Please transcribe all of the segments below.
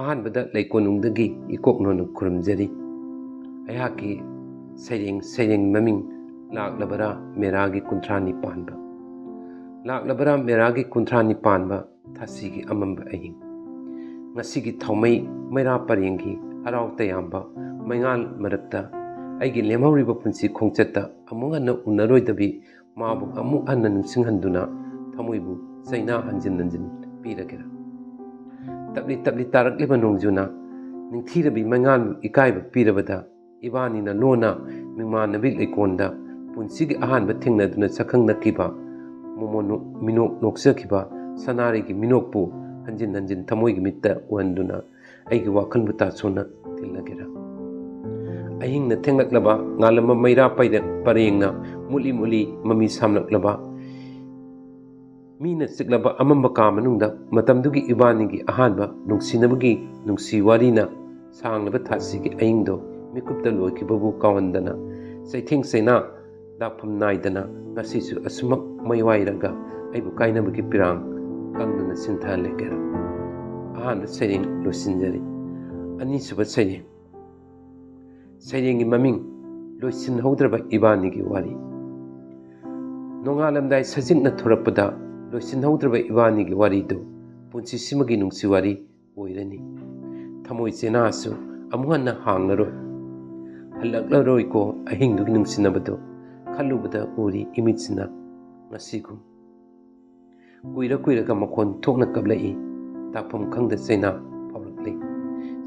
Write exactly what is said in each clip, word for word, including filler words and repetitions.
ꯑꯍꯥꯟꯕꯗ ꯂꯩꯀꯣꯟꯅꯨꯡꯗꯒꯤ ꯏꯀꯣꯛ ꯅꯣꯟꯅ ꯈꯨꯔꯨꯝꯖꯔꯤ꯫ ꯑꯩꯍꯥꯛꯀꯤ ꯁꯩꯔꯦꯡ, ꯁꯩꯔꯦꯡ ꯃꯃꯤꯡ ꯂꯥꯛꯂꯕꯔꯥ ꯃꯦꯔꯥꯒꯤ ꯀꯨꯟꯊ꯭ꯔꯥꯅꯤ ꯄꯥꯟꯕ꯫ ꯂꯥꯛꯂꯕꯔꯥ ꯃꯦꯔꯥꯒꯤ ꯀꯨꯟꯊ꯭ꯔꯥꯅꯤ ꯄꯥꯟꯕ ꯊꯥꯁꯤꯒꯤ ꯑꯃꯝꯕ ꯑꯍꯤꯡ꯫ ꯉꯁꯤꯒꯤ ꯊꯥꯎꯃꯩ ꯃꯩꯔꯥ ꯄꯔꯦꯡꯒꯤ ꯍꯔꯥꯎ ꯇꯌꯥꯝꯕ ꯃꯩꯉꯥꯜ ꯃꯔꯛꯇ ꯑꯩꯒꯤ ꯂꯦꯝꯍꯧꯔꯤꯕ ꯄꯨꯟꯁꯤ ꯈꯣꯡꯆꯠꯇ ꯑꯃꯨꯛ ꯍꯟꯅ ꯎꯅꯔꯣꯏꯗꯕꯤ ꯃꯥꯕꯨ ꯑꯃꯨꯛ ꯍꯟꯅ ꯅꯤꯡꯁꯤꯡꯍꯟꯗꯨꯅ ꯊꯃꯣꯏꯕꯨ ꯆꯩꯅꯥ ꯍꯟꯖꯤꯟ ꯍꯟꯖꯤꯟ ꯄꯤꯔꯒꯦꯔꯥ? ꯇꯞꯂꯤ ꯇꯞꯂꯤ ꯇꯥꯔꯛꯂꯤꯕ ꯅꯣꯡꯖꯨꯅ ꯅꯤꯡꯊꯤꯔꯕꯤ ꯃꯩꯉꯥꯟꯕꯨ ꯏꯀꯥꯏꯕ ꯄꯤꯔꯕꯗ ꯏꯕꯥꯅꯤꯅ ꯂꯣꯟꯅ ꯃꯤꯃꯥꯟꯅꯕꯤ ꯂꯩꯀꯣꯟꯗ ꯄꯨꯟꯁꯤꯒꯤ ꯑꯍꯥꯟꯕ ꯊꯦꯡꯅꯗꯨꯅ ꯁꯛꯈꯪꯅꯈꯤꯕ ꯃꯣꯃꯣꯟ ꯅꯣꯛ-, ꯃꯤꯅꯣꯛ ꯅꯣꯛꯆꯈꯤꯕ ꯁꯅꯥꯔꯩꯒꯤ ꯃꯤꯅꯣꯛꯄꯨ ꯍꯟꯖꯤꯟ ꯍꯟꯖꯤꯟ ꯊꯃꯣꯏꯒꯤ ꯃꯤꯠꯇ ꯎꯍꯟꯗꯨꯅ ꯑꯩꯒꯤ ꯋꯥꯈꯜꯕꯨ ꯇꯥꯁꯣꯟꯅ ꯊꯤꯜꯂꯒꯦꯔꯥ? ꯑꯍꯤꯡꯅ ꯊꯦꯡꯂꯛꯂꯕ ꯉꯥꯜꯂꯝꯕ ꯃꯩꯔꯥ ꯄꯩꯔ-, ꯄꯔꯦꯡꯅ ꯃꯨꯠꯂꯤ ꯃꯨꯠꯂꯤ ꯃꯃꯤ ꯁꯥꯝꯂꯛꯂꯕ ꯃꯤꯅ ꯆꯤꯛꯂꯕ ꯑꯃꯝꯕ ꯀꯥ ꯃꯅꯨꯡꯗ ꯃꯇꯝꯗꯨꯒꯤ ꯏꯕꯥꯅꯤꯒꯤ ꯑꯍꯥꯟꯕ ꯅꯨꯡꯁꯤꯅꯕꯒꯤ ꯅꯨꯡꯁꯤ ꯋꯥꯔꯤꯅ ꯁꯥꯡꯂꯕ ꯊꯥꯁꯤꯒꯤ ꯑꯍꯤꯡꯗꯣ ꯃꯤꯀꯨꯞꯇ ꯂꯣꯏꯈꯤꯕꯕꯨ ꯀꯥꯎꯍꯟꯗꯅ ꯆꯩꯊꯦꯡ ꯆꯩꯅꯥ ꯂꯥꯛꯐꯝ ꯅꯥꯏꯗꯅ ꯉꯁꯤꯁꯨ ꯑꯁꯨꯃꯛ ꯃꯩꯋꯥꯏꯔꯒ ꯑꯩꯕꯨ ꯀꯥꯏꯅꯕꯒꯤ ꯄꯤꯔꯥꯡ ꯀꯪꯗꯅ ꯁꯤꯟꯊ ꯂꯩꯒꯦꯔꯥ? ꯑꯍꯥꯟꯕ ꯁꯩꯔꯦꯡ ꯂꯣꯏꯁꯤꯟꯖꯔꯤ꯫ ꯑꯅꯤꯁꯨꯕ ꯁꯩꯔꯦꯡ꯫ ꯁꯩꯔꯦꯡꯒꯤ ꯃꯃꯤꯡ ꯂꯣꯏꯁꯤꯟꯍꯧꯗ꯭ꯔꯕ ꯏꯕꯥꯅꯤꯒꯤ ꯋꯥꯔꯤ꯫ ꯅꯣꯡꯉꯥꯜꯂꯝꯗꯥꯏ ꯁꯖꯤꯛꯅ ꯊꯣꯔꯛꯄꯗ ꯂꯣꯏꯁꯤꯟꯍꯧꯗ꯭ꯔꯕ ꯏꯕꯥꯅꯤꯒꯤ ꯋꯥꯔꯤꯗꯨ ꯄꯨꯟꯁꯤꯁꯤꯃꯒꯤ ꯅꯨꯡꯁꯤ ꯋꯥꯔꯤ ꯑꯣꯏꯔꯅꯤ꯫ ꯊꯃꯣꯏ ꯆꯦꯅꯥꯁꯨ ꯑꯃꯨꯛ ꯍꯟꯅ ꯍꯥꯡꯂꯔꯣꯏ꯫ ꯍꯜꯂꯛꯂꯔꯣꯏꯀꯣ ꯑꯍꯤꯡꯗꯨꯒꯤ ꯅꯨꯡꯁꯤꯅꯕꯗꯨ ꯈꯜꯂꯨꯕꯗ ꯎꯔꯤ ꯏꯃꯤꯠꯁꯤꯅ ꯉꯁꯤꯒꯨꯝ꯫ ꯀꯨꯏꯔ ꯀꯨꯏꯔꯒ ꯃꯈꯣꯟ ꯊꯣꯛꯅ ꯀꯞꯂꯛꯏ꯫ ꯇꯥꯛꯐꯝ ꯈꯪꯗ ꯆꯩꯅꯥ ꯐꯥꯎꯔꯛꯂꯤ꯫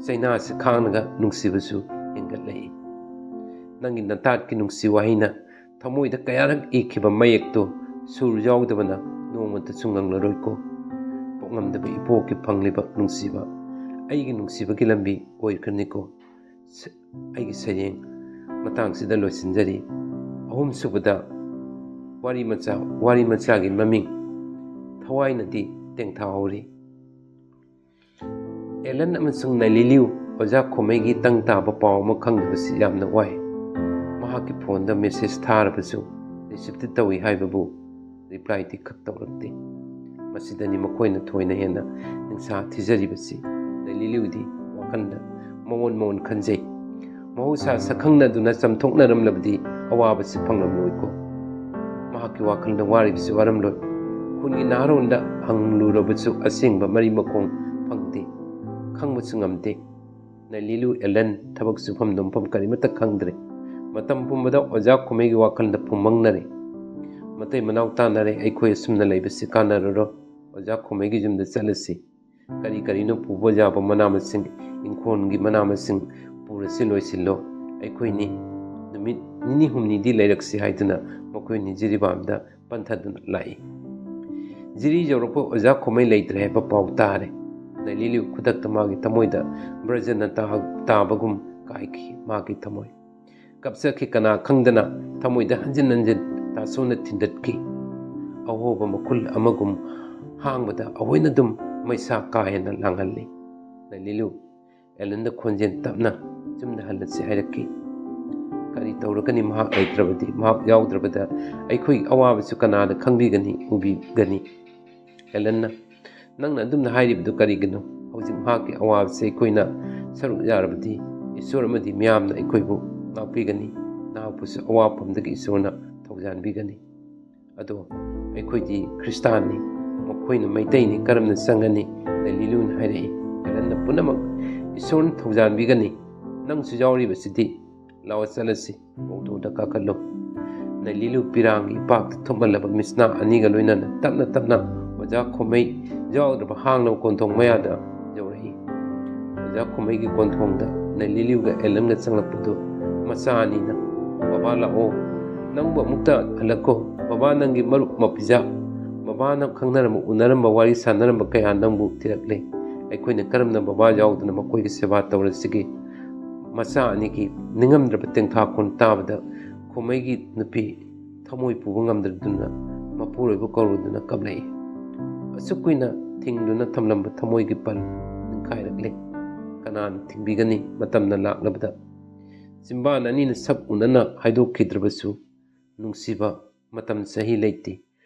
ꯆꯩꯅꯥꯁꯤ ꯈꯥꯡꯂꯒ ꯅꯨꯡꯁꯤꯕꯁꯨ ꯍꯦꯟꯒꯠꯂꯛꯏ꯫ ꯅꯪꯒꯤ ꯅꯇꯥꯠꯀꯤ ꯅꯨꯡꯁꯤ ꯋꯥꯍꯩꯅ ꯊꯃꯣꯏꯗ ꯀꯌꯥꯔꯛ ꯏꯈꯤꯕ ꯃꯌꯦꯛꯇꯨ ꯁꯨꯔ ꯌꯥꯎꯗꯕꯅ ꯅꯣꯡꯃꯇꯁꯨ ꯉꯪꯂꯔꯣꯏꯀꯣ꯫ ꯄꯣꯛꯉꯝꯗꯕ ꯏꯄꯣꯛꯀꯤ ꯐꯪꯂꯤꯕ ꯅꯨꯡꯁꯤꯕ ꯑꯩꯒꯤ ꯅꯨꯡꯁꯤꯕꯒꯤ ꯂꯝꯕꯤ ꯑꯣꯏꯈ꯭ꯔꯅꯤꯀꯣ꯫ ꯁ-, ꯑꯩꯒꯤ ꯁꯩꯔꯦꯡ ꯃꯇꯥꯡꯁꯤꯗ ꯂꯣꯏꯁꯤꯟꯖꯔꯤ꯫ ꯑꯍꯨꯝꯁꯨꯕꯗ ꯋꯥꯔꯤ ꯃꯆꯥ, ꯋꯥꯔꯤ ꯃꯆꯥꯒꯤ ꯃꯃꯤꯡ ꯊꯋꯥꯏꯅꯗꯤ ꯇꯦꯡꯊꯥꯍꯧꯔꯤ꯫ ꯑꯦꯂꯟ ꯑꯃꯁꯨꯡ ꯅꯥꯏꯂꯤꯂꯤꯌꯨ ꯑꯣꯖꯥ ꯈꯣꯃꯩꯒꯤ ꯇꯪ ꯇꯥꯕ ꯄꯥꯎ ꯑꯃ ꯈꯪꯗꯕꯁꯤ ꯌꯥꯝꯅ ꯋꯥꯏ꯫ ꯃꯍꯥꯛꯀꯤ ꯐꯣꯟꯗ ꯃꯦꯁꯦꯖ ꯊꯥꯔꯕꯁꯨ ꯔꯤꯁꯤꯞꯇꯤ ꯇꯧꯏ ꯍꯥꯏꯕꯕꯨ ꯔꯤꯄ꯭ꯂꯥꯏꯗꯤ ꯈꯛ ꯇꯧꯔꯛꯇꯦ꯫ ꯃꯁꯤꯗꯅꯤ ꯃꯈꯣꯏꯅ ꯊꯣꯏꯅ ꯍꯦꯟꯅ ꯅꯤꯡꯁꯥ ꯊꯤꯖꯔꯤꯕꯁꯤ꯫ ꯂꯤꯂꯨꯗꯤ ꯋꯥꯈꯜꯗ ꯃꯑꯣꯟ ꯃꯑꯣꯟ ꯈꯟꯖꯩ꯫ ꯃꯍꯧꯁꯥ ꯁꯛꯈꯪꯅꯗꯨꯅ ꯆꯝꯊꯣꯛꯅꯔꯝꯂꯕꯗꯤ ꯑꯋꯥꯕꯁꯤ ꯐꯪꯂꯝꯂꯣꯏꯀꯣ꯫ ꯃꯍꯥꯛꯀꯤ ꯋꯥꯈꯜꯗ ꯋꯥꯔꯤꯕꯁꯤ ꯋꯥꯔꯝꯂꯣꯏ꯫ ꯈꯨꯟꯒꯤ ꯅꯍꯥꯔꯣꯟꯗ ꯍꯪꯂꯨꯔꯕꯁꯨ ꯑꯁꯦꯡꯕ ꯃꯔꯤ ꯃꯈꯣꯡ ꯐꯪꯗꯦ, ꯈꯪꯕꯁꯨ ꯉꯝꯗꯦ꯫ ꯅꯥꯏꯂꯤꯂꯨ ꯑꯦꯂꯟ ꯊꯕꯛ ꯁꯨꯐꯝ ꯅꯣꯝꯐꯝ ꯀꯔꯤꯃꯠꯇ ꯈꯪꯗ꯭ꯔꯦ꯫ ꯃꯇꯝ ꯄꯨꯝꯕꯗ ꯑꯣꯖꯥ ꯈꯣꯃꯩꯒꯤ ꯋꯥꯈꯜꯗ ꯐꯨꯝꯃꯪꯅꯔꯦ꯫ ꯃꯇꯩ ꯃꯅꯥꯎ ꯇꯥꯟꯅꯔꯦ, "ꯑꯩꯈꯣꯏ ꯑꯁꯨꯝꯅ ꯂꯩꯕꯁꯤ ꯀꯥꯟꯅꯔꯔꯣꯏ꯫ ꯑꯣꯖꯥ ꯈꯣꯃꯩꯒꯤ ꯌꯨꯝꯗ ꯆꯠꯂꯁꯤ꯫ ꯀꯔꯤ ꯀꯔꯤꯅꯣ ꯄꯨꯕ ꯌꯥꯕ ꯃꯅꯥ ꯃꯁꯤꯡ, ꯏꯪꯈꯣꯜꯒꯤ ꯃꯅꯥ ꯃꯁꯤꯡ ꯄꯨꯔꯁꯤ, ꯂꯣꯏꯁꯤꯜꯂꯣ꯫ ꯑꯩꯈꯣꯏꯅꯤ ꯅꯨꯃꯤꯠ ꯅꯤꯅꯤ ꯍꯨꯝꯅꯤꯗꯤ ꯂꯩꯔꯛꯁꯤ" ꯍꯥꯏꯗꯨꯅ ꯃꯈꯣꯏꯅꯤ ꯖꯤꯔꯤꯕꯥꯝꯗ ꯄꯟꯊꯗꯨꯅ ꯂꯥꯛꯏ꯫ ꯖꯤꯔꯤ ꯌꯧꯔꯛꯄ ꯑꯣꯖꯥ ꯈꯣꯃꯩ ꯂꯩꯇ꯭ꯔꯦ ꯍꯥꯏꯕ ꯄꯥꯎ ꯇꯥꯔꯦ꯫ ꯅꯥꯏꯂꯤꯂꯨ ꯈꯨꯗꯛꯇ ꯃꯥꯒꯤ ꯊꯃꯣꯏꯗ ꯕ꯭ꯔꯖꯅ ꯇꯥ-, ꯇꯥꯕꯒꯨꯝ ꯀꯥꯏꯈꯤ ꯃꯥꯒꯤ ꯊꯃꯣꯏ꯫ ꯀꯞꯆꯈꯤ ꯀꯅꯥ ꯈꯪꯗꯅ, ꯊꯃꯣꯏꯗ ꯍꯟꯖꯤꯟ ꯍꯟꯖꯤꯟ ꯇꯥꯁꯣꯟꯅ ꯊꯤꯟꯗꯠꯈꯤ꯫ ꯑꯍꯣꯕ ꯃꯈꯨꯜ ꯑꯃꯒꯨꯝ ꯍꯥꯡꯕꯗ ꯑꯍꯣꯏꯅ ꯑꯗꯨꯝ ꯃꯩꯁꯥ ꯀꯥ ꯍꯦꯟꯅ ꯂꯥꯡꯍꯜꯂꯤ꯫ ꯅꯥꯏꯂꯤꯂꯨ ꯑꯦꯂꯟꯗ ꯈꯣꯟꯖꯦꯜ ꯇꯞꯅ, "ꯆꯨꯝꯅ ꯍꯜꯂꯁꯤ" ꯍꯥꯏꯔꯛꯈꯤ꯫ "ꯀꯔꯤ ꯇꯧꯔꯒꯅꯤ? ꯃꯍꯥꯛ ꯂꯩꯇ꯭ꯔꯕꯗꯤ, ꯃꯍꯥꯛ ꯌꯥꯎꯗ꯭ꯔꯕꯗ ꯑꯩꯈꯣꯏꯒꯤ ꯑꯋꯥꯕꯁꯨ ꯀꯅꯥꯅ ꯈꯪꯕꯤꯒꯅꯤ, ꯎꯕꯤꯒꯅꯤ?" ꯑꯦꯂꯟꯅ, "ꯅꯪꯅ ꯑꯗꯨꯝꯅ ꯍꯥꯏꯔꯤꯕꯗꯨ ꯀꯔꯤꯒꯤꯅꯣ? ꯍꯧꯖꯤꯛ ꯃꯍꯥꯛꯀꯤ ꯑꯋꯥꯕꯁꯦ ꯑꯩꯈꯣꯏꯅ ꯁꯔꯨꯛ ꯌꯥꯔꯕꯗꯤ ꯏꯁꯣꯔ ꯑꯃꯗꯤ ꯃꯤꯌꯥꯝꯅ ꯑꯩꯈꯣꯏꯕꯨ ꯉꯥꯛꯄꯤꯒꯅꯤ, ꯅꯍꯥꯛꯄꯨꯁꯨ ꯑꯋꯥꯐꯝꯗꯒꯤ ꯏꯁꯣꯔꯅ ꯊꯧꯖꯥꯟꯕꯤꯒꯅꯤ꯫ ꯑꯗꯣ ꯑꯩꯈꯣꯏꯗꯤ ꯈ꯭ꯔꯤꯁꯇꯥꯟꯅꯤ, ꯃꯈꯣꯏꯅ ꯃꯩꯇꯩꯅꯤ, ꯀꯔꯝꯅ ꯆꯪꯒꯅꯤ?" ꯅꯥꯏꯂꯤꯂꯨꯅ ꯍꯥꯏꯔꯛꯏ꯫ ꯑꯦꯂꯟꯅ, "ꯄꯨꯝꯅꯃꯛ ꯏꯁꯣꯔꯅ ꯊꯧꯖꯥꯟꯕꯤꯒꯅꯤ, ꯅꯪꯁꯨ ꯌꯥꯎꯔꯤꯕꯁꯤꯗꯤ꯫ ꯂꯥꯛꯑꯣ ꯆꯠꯂꯁꯤ, ꯑꯣꯇꯣꯗ ꯀꯥꯈꯠꯂꯨ꯫" ꯅꯥꯏꯂꯤꯂꯨ ꯄꯤꯔꯥꯡꯒꯤ ꯏꯄꯥꯛꯇ ꯊꯨꯞꯃꯜꯂꯕ ꯃꯤꯁꯅꯥ ꯑꯅꯤꯒ ꯂꯣꯏꯅꯅ ꯇꯞꯅ ꯇꯞꯅ ꯑꯣꯖꯥ ꯈꯣꯃꯩ ꯌꯥꯎꯗ꯭ꯔꯕ ꯍꯥꯡꯂꯕ ꯀꯣꯟꯊꯣꯡ ꯃꯌꯥꯗ ꯌꯧꯔꯛꯏ꯫ ꯑꯣꯖꯥ ꯈꯣꯃꯩꯒꯤ ꯀꯣꯟꯊꯣꯡꯗ ꯅꯥꯏꯂꯤꯂꯨꯒ ꯑꯦꯂꯟꯒ ꯆꯪꯂꯛꯄꯗꯨ ꯃꯆꯥ ꯑꯅꯤꯅ, "ꯕꯕꯥ ꯂꯥꯛꯑꯣ, ꯅꯪꯕꯨ ꯑꯃꯨꯛꯇ ꯍꯜꯂꯛꯈꯣ꯫ ꯕꯕꯥ ꯅꯪꯒꯤ ꯃꯔꯨꯞ ꯃꯄꯤꯖꯥ, ꯕꯕꯥꯅ ꯈꯪꯅꯔꯝꯕ, ꯎꯅꯔꯝꯕ, ꯋꯥꯔꯤ ꯁꯥꯟꯅꯔꯝꯕ ꯀꯌꯥ ꯅꯪꯕꯨ ꯊꯤꯔꯛꯂꯦ꯫ ꯑꯩꯈꯣꯏꯅ ꯀꯔꯝꯅ ꯕꯕꯥ ꯌꯥꯎꯗꯅ ꯃꯈꯣꯏꯒꯤ ꯁꯦꯕꯥ ꯇꯧꯔꯁꯤꯒꯦ?" ꯃꯆꯥ ꯑꯅꯤꯒꯤ ꯅꯤꯡꯉꯝꯗ꯭ꯔꯕ ꯇꯦꯡꯊꯥꯈꯣꯟ ꯇꯥꯕꯗ ꯈꯣꯃꯩꯒꯤ ꯅꯨꯄꯤ ꯊꯃꯣꯏ ꯄꯨꯕ ꯉꯝꯗ꯭ꯔꯗꯨꯅ ꯃꯄꯨꯔꯣꯏꯕ ꯀꯧꯔꯨꯗꯨꯅ ꯀꯞꯂꯛꯏ꯫ ꯑꯁꯨꯛ ꯀꯨꯏꯅ ꯊꯤꯡꯗꯨꯅ ꯊꯝꯂꯝꯕ ꯊꯃꯣꯏꯒꯤ ꯄꯜ ꯅꯤꯡꯈꯥꯏꯔꯛꯂꯦ꯫ ꯀꯅꯥꯅ ꯊꯤꯡꯕꯤꯒꯅꯤ? ꯃꯇꯝꯅ ꯂꯥꯛꯂꯕꯗ ꯆꯤꯝꯕꯥꯟ ꯑꯅꯤꯅ ꯁꯛ ꯎꯅꯅ ꯍꯥꯏꯗꯣꯛꯈꯤꯗ꯭ꯔꯕꯁꯨ, ꯅꯨꯡꯁꯤꯕ, ꯃꯇꯝ ꯆꯍꯤ ꯂꯩꯇꯦ꯫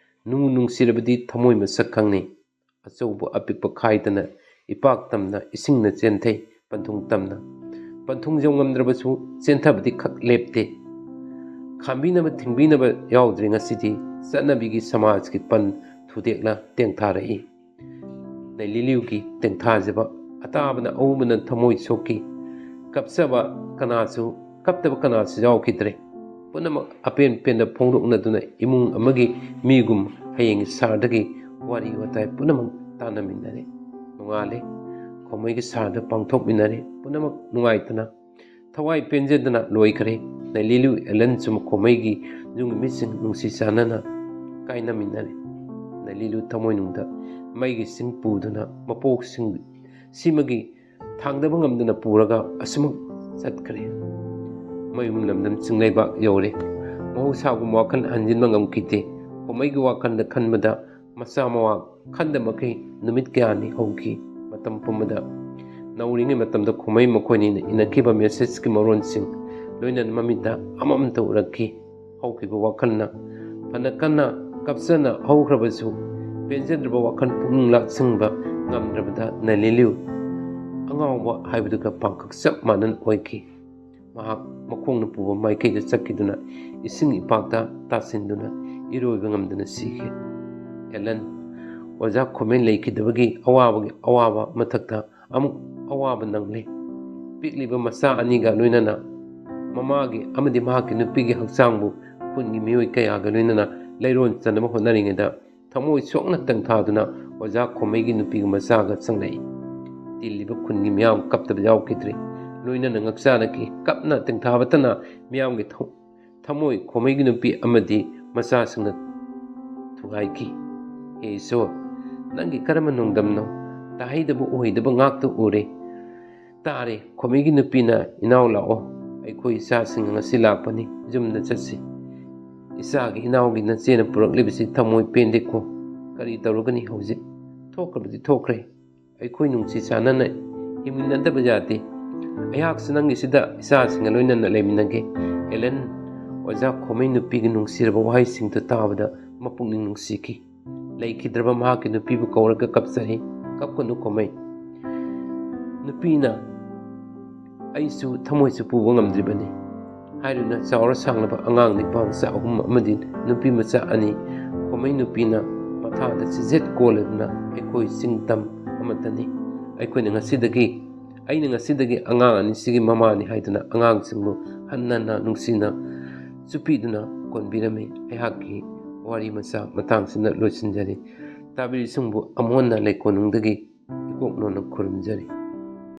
ꯅꯨꯡ ꯅꯨꯡꯁꯤꯔꯕꯗꯤ ꯊꯃꯣꯏ ꯃꯁꯛ ꯈꯪꯅꯩ꯫ ꯑꯆꯧꯕ ꯑꯄꯤꯛꯄ ꯈꯥꯏꯗꯅ ꯏꯄꯥꯛ ꯇꯝꯅ ꯏꯁꯤꯡꯅ ꯆꯦꯟꯊꯩ, ꯄꯟꯊꯨꯡ ꯇꯝꯅ꯫ ꯄꯟꯊꯨꯡ ꯌꯧꯉꯝꯗ꯭ꯔꯕꯁꯨ ꯆꯦꯟꯊꯕꯗꯤ ꯈꯛ ꯂꯦꯞꯇꯦ꯫ ꯈꯥꯝꯕꯤꯅꯕ ꯊꯤꯡꯕꯤꯅꯕ ꯌꯥꯎꯗ꯭ꯔꯦ ꯉꯁꯤꯗꯤ, ꯆꯠꯅꯕꯤꯒꯤ ꯁꯃꯥꯖꯀꯤ ꯄꯟ ꯊꯨꯗꯦꯛꯂ ꯇꯦꯡꯊꯥꯔꯛꯏ꯫ ꯅꯩꯂꯤꯂꯤꯌꯨꯒꯤ ꯇꯦꯡꯊꯥꯖꯕ ꯑꯇꯥꯕꯅ ꯑꯎꯕꯅ ꯊꯃꯣꯏ ꯁꯣꯛꯈꯤ꯫ ꯀꯞꯆꯕ ꯀꯅꯥꯁꯨ, ꯀꯞꯇꯕ ꯀꯅꯥꯁꯨ ꯌꯥꯎꯈꯤꯗ꯭ꯔꯦ꯫ ꯄꯨꯝꯅꯃꯛ ꯑꯄꯦꯟ ꯄꯦꯟꯗ ꯐꯣꯡꯗꯣꯛꯅꯗꯨꯅ ꯏꯃꯨꯡ ꯑꯃꯒꯤ ꯃꯤꯒꯨꯝ ꯍꯌꯦꯡꯒꯤ ꯁꯍꯔꯗꯒꯤ ꯋꯥꯔꯤ ꯋꯥꯇꯥꯏ ꯄꯨꯝꯅꯃꯛ ꯇꯥꯟꯅꯃꯤꯟꯅꯔꯦ꯫ ꯅꯣꯡꯉꯥꯜꯂꯦ꯫ ꯈꯣꯃꯩꯒꯤ ꯁꯍꯔꯗ ꯄꯥꯡꯊꯣꯛꯃꯤꯟꯅꯔꯦ꯫ ꯄꯨꯝꯅꯃꯛ ꯅꯨꯡꯉꯥꯏꯇꯅ, ꯊꯋꯥꯏ ꯄꯦꯟꯖꯗꯅ ꯂꯣꯏꯈ꯭ꯔꯦ꯫ ꯅꯩꯂꯤꯂꯤꯌꯨ ꯑꯦꯂꯟꯁꯨ ꯈꯣꯃꯩꯒꯤ ꯌꯨꯝꯒꯤ ꯃꯤꯁꯤꯡ ꯅꯨꯡꯁꯤ ꯆꯥꯟꯅꯅ ꯀꯥꯏꯅꯃꯤꯟꯅꯔꯦ꯫ ꯅꯩꯂꯤꯂꯤꯌꯨ ꯊꯃꯣꯏꯅꯨꯡꯗ ꯃꯩꯒꯤ ꯁꯤꯡ ꯄꯨꯗꯨꯅ ꯃꯄꯣꯛꯁꯤꯡ ꯁꯤꯃꯒꯤ ꯊꯥꯡꯗꯕ ꯉꯝꯗꯅ ꯄꯨꯔꯒ ꯑꯁꯨꯃꯛ ꯆꯠꯈ꯭ꯔꯦ꯫ ꯃꯌꯨꯝ ꯂꯝꯗꯝ ꯆꯤꯡꯂꯩꯕꯥꯛ ꯌꯧꯔꯦ꯫ ꯃꯍꯧꯁꯥꯒꯨꯝ ꯋꯥꯈꯜ ꯍꯟꯖꯤꯟꯕ ꯉꯝꯈꯤꯗꯦ꯫ ꯈꯣꯃꯩꯒꯤ ꯋꯥꯈꯜꯗ ꯈꯟꯕꯗ ꯃꯆꯥ ꯃꯋꯥ ꯈꯟꯗ ꯃꯈꯩ ꯅꯨꯃꯤꯠ ꯀꯌꯥꯅꯤ ꯍꯧꯈꯤ꯫ ꯃꯇꯝ ꯄꯨꯝꯕꯗ ꯅꯧꯔꯤꯉꯩ ꯃꯇꯝꯗ ꯈꯣꯃꯩ ꯃꯈꯣꯏꯅꯤꯅ ꯏꯅꯈꯤꯕ ꯃꯦꯁꯦꯖꯀꯤ ꯃꯔꯣꯟꯁꯤꯡ ꯂꯣꯏꯅꯅ ꯃꯃꯤꯠꯇ ꯑꯃꯃꯝꯇ ꯎꯔꯛꯈꯤ꯫ ꯍꯧꯈꯤꯕ ꯋꯥꯈꯜꯅ ꯐꯅ ꯀꯟꯅ ꯀꯞꯆꯅ ꯍꯧꯈ꯭ꯔꯕꯁꯨ, ꯄꯦꯟꯖꯗ꯭ꯔꯕ ꯋꯥꯈꯜ ꯄꯨꯛꯅꯤꯡ ꯂꯥꯛꯁꯤꯟꯕ ꯉꯝꯗ꯭ꯔꯕꯗ ꯅꯩꯂꯤꯂꯤꯌꯨ ꯑꯉꯥꯎꯕ ꯍꯥꯏꯕꯗꯨꯒ ꯄꯥꯡꯈꯛ ꯆꯞ ꯃꯥꯟꯅꯅ ꯑꯣꯏꯈꯤ꯫ ꯃꯍꯥꯛ ꯃꯈꯣꯡꯅ ꯄꯨꯕ ꯃꯥꯏꯀꯩꯗ ꯆꯠꯈꯤꯗꯨꯅ ꯏꯁꯤꯡ ꯏꯄꯥꯛꯇ ꯇꯥꯁꯤꯟꯗꯨꯅ ꯏꯔꯣꯏꯕ ꯉꯝꯗꯅ ꯁꯤꯈꯤ꯫ ꯑꯦꯂꯟ, ꯑꯣꯖꯥ ꯈꯣꯃꯩ ꯂꯩꯈꯤꯗꯕꯒꯤ ꯑꯋꯥꯕꯒꯤ ꯑꯋꯥꯕ ꯃꯊꯛꯇ ꯑꯃꯨꯛ ꯑꯋꯥꯕ ꯅꯪꯂꯦ꯫ ꯄꯤꯛꯂꯤꯕ ꯃꯆꯥ ꯑꯅꯤꯒ ꯂꯣꯏꯅꯅ ꯃꯃꯥꯒꯤ ꯑꯃꯗꯤ ꯃꯍꯥꯛꯀꯤ ꯅꯨꯄꯤꯒꯤ ꯍꯛꯆꯥꯡꯕꯨ ꯈꯨꯟꯒꯤ ꯃꯤꯑꯣꯏ ꯀꯌꯥꯒ ꯂꯣꯏꯅꯅ ꯂꯩꯔꯣꯟ ꯆꯟꯅꯕ ꯍꯣꯠꯅꯔꯤꯉꯩꯗ ꯊꯃꯣꯏ ꯁꯣꯛꯅ ꯇꯦꯡꯊꯥꯗꯨꯅ ꯑꯣꯖꯥ ꯈꯣꯃꯩꯒꯤ ꯅꯨꯄꯤꯒꯤ ꯃꯆꯥꯒ ꯆꯪꯂꯛꯏ꯫ ꯇꯤꯜꯂꯤꯕ ꯈꯨꯟꯒꯤ ꯃꯤꯌꯥꯝ ꯀꯞꯇꯕ ꯌꯥꯎꯈꯤꯗ꯭ꯔꯦ꯫ ꯂꯣꯏꯅꯅ ꯉꯛꯆꯥꯅꯈꯤ꯫ ꯀꯞꯅ ꯇꯦꯡꯊꯥꯕꯇꯅ ꯃꯤꯌꯥꯝꯒꯤ ꯊ-, ꯊꯃꯣꯏ ꯈꯣꯃꯩꯒꯤ ꯅꯨꯄꯤ ꯑꯃꯗꯤ ꯃꯆꯥꯁꯤꯡꯅ ꯊꯨꯒꯥꯏꯈꯤ꯫ ꯍꯦ ꯏꯁꯣꯔ, ꯅꯪꯒꯤ ꯀꯔꯝꯕ ꯅꯣꯡꯗꯝꯅꯣ? ꯇꯥꯍꯩꯗꯕ ꯎꯍꯩꯗꯕ ꯉꯥꯛꯇ ꯎꯔꯦ꯫ ꯇꯥꯔꯦ, ꯈꯣꯃꯩꯒꯤ ꯅꯨꯄꯤꯅ, "ꯏꯅꯥꯎ ꯂꯥꯛꯑꯣ, ꯑꯩꯈꯣꯏ ꯏꯆꯥꯁꯤꯡ ꯉꯁꯤ ꯂꯥꯛꯄꯅꯤ, ꯌꯨꯝꯗ ꯆꯠꯁꯤ꯫ ꯏꯆꯥꯒꯤ ꯏꯅꯥꯎꯒꯤ ꯅꯆꯦꯅ ꯄꯨꯔꯛꯂꯤꯕꯁꯤ ꯊꯃꯣꯏ ꯄꯦꯟꯗꯦꯀꯣ꯫ ꯀꯔꯤ ꯇꯧꯔꯒꯅꯤ ꯍꯧꯖꯤꯛ? ꯊꯣꯛꯈ꯭ꯔꯕꯗꯤ ꯊꯣꯛꯈ꯭ꯔꯦ꯫ ꯑꯩꯈꯣꯏ ꯅꯨꯡꯁꯤ ꯆꯥꯟꯅꯅ ꯍꯤꯡꯃꯤꯟꯅꯗꯕ ꯌꯥꯗꯦ꯫ ꯑꯩꯍꯥꯛꯁꯨ ꯅꯪꯒꯤꯁꯤꯗ ꯏꯆꯥꯁꯤꯡꯒ ꯂꯣꯏꯅꯅ ꯂꯩꯃꯤꯟꯅꯒꯦ꯫" ꯑꯦꯂꯟ, ꯑꯣꯖꯥ ꯈꯣꯃꯩ ꯅꯨꯄꯤꯒꯤ ꯅꯨꯡꯁꯤꯔꯕ ꯋꯥꯍꯩꯁꯤꯡꯗꯨ ꯇꯥꯕꯗ ꯃꯄꯨꯛꯅꯤꯡ ꯅꯨꯡꯁꯤꯈꯤ꯫ ꯂꯩꯈꯤꯗ꯭ꯔꯕ ꯃꯍꯥꯛꯀꯤ ꯅꯨꯄꯤꯕꯨ ꯀꯧꯔꯒ ꯀꯞꯆꯔꯤ꯫ "ꯀꯞꯀꯅꯨ ꯈꯣꯃꯩ, ꯅꯨꯄꯤꯅ "ꯑꯩꯁꯨ ꯊꯃꯣꯏꯁꯨ ꯄꯨꯕ ꯉꯝꯗ꯭ꯔꯤꯕꯅꯤ" ꯍꯥꯏꯗꯨꯅ ꯆꯥꯎꯔ ꯁꯥꯡꯂꯕ ꯑꯉꯥꯡ ꯅꯤꯄꯥ ꯃꯆꯥ ꯑꯍꯨꯝ ꯑꯃꯗꯤ ꯅꯨꯄꯤ ꯃꯆꯥ ꯑꯅꯤ ꯈꯣꯃꯩ ꯅꯨꯄꯤꯅ ꯃꯊꯥꯗ ꯆꯤꯖꯦꯠ ꯀꯣꯜꯂꯗꯨꯅ ꯑꯩꯈꯣꯏ ꯆꯤꯡ ꯇꯝ ꯑꯃꯠꯇꯅꯤ꯫ ꯑꯩꯈꯣꯏꯅ ꯉꯁꯤꯗꯒꯤ, ꯑꯩꯅ ꯉꯁꯤꯗꯒꯤ ꯑꯉꯥꯡ ꯑꯅꯤꯁꯤꯒꯤ ꯃꯃꯥꯅꯤ ꯍꯥꯏꯗꯨꯅ ꯑꯉꯥꯡꯁꯤꯡꯕꯨ ꯍꯟꯅ ꯍꯟꯅ ꯅꯨꯡꯁꯤꯅ ꯆꯨꯞꯄꯤꯗꯨꯅ ꯀꯣꯟꯕꯤꯔꯝꯃꯤ꯫ ꯑꯩꯍꯥꯛꯀꯤ ꯋꯥꯔꯤ ꯃꯆꯥ ꯃꯇꯥꯡꯁꯤꯗ ꯂꯣꯏꯁꯤꯟꯖꯔꯤ꯫ ꯇꯥꯕꯤꯔꯤꯁꯤꯡꯕꯨ ꯑꯃꯨꯛ ꯍꯟꯅ ꯂꯩꯀꯣꯟꯅꯨꯡꯗꯒꯤ ꯏꯀꯣꯛ ꯅꯣꯟꯅ ꯈꯨꯔꯨꯝꯖꯔꯤ꯫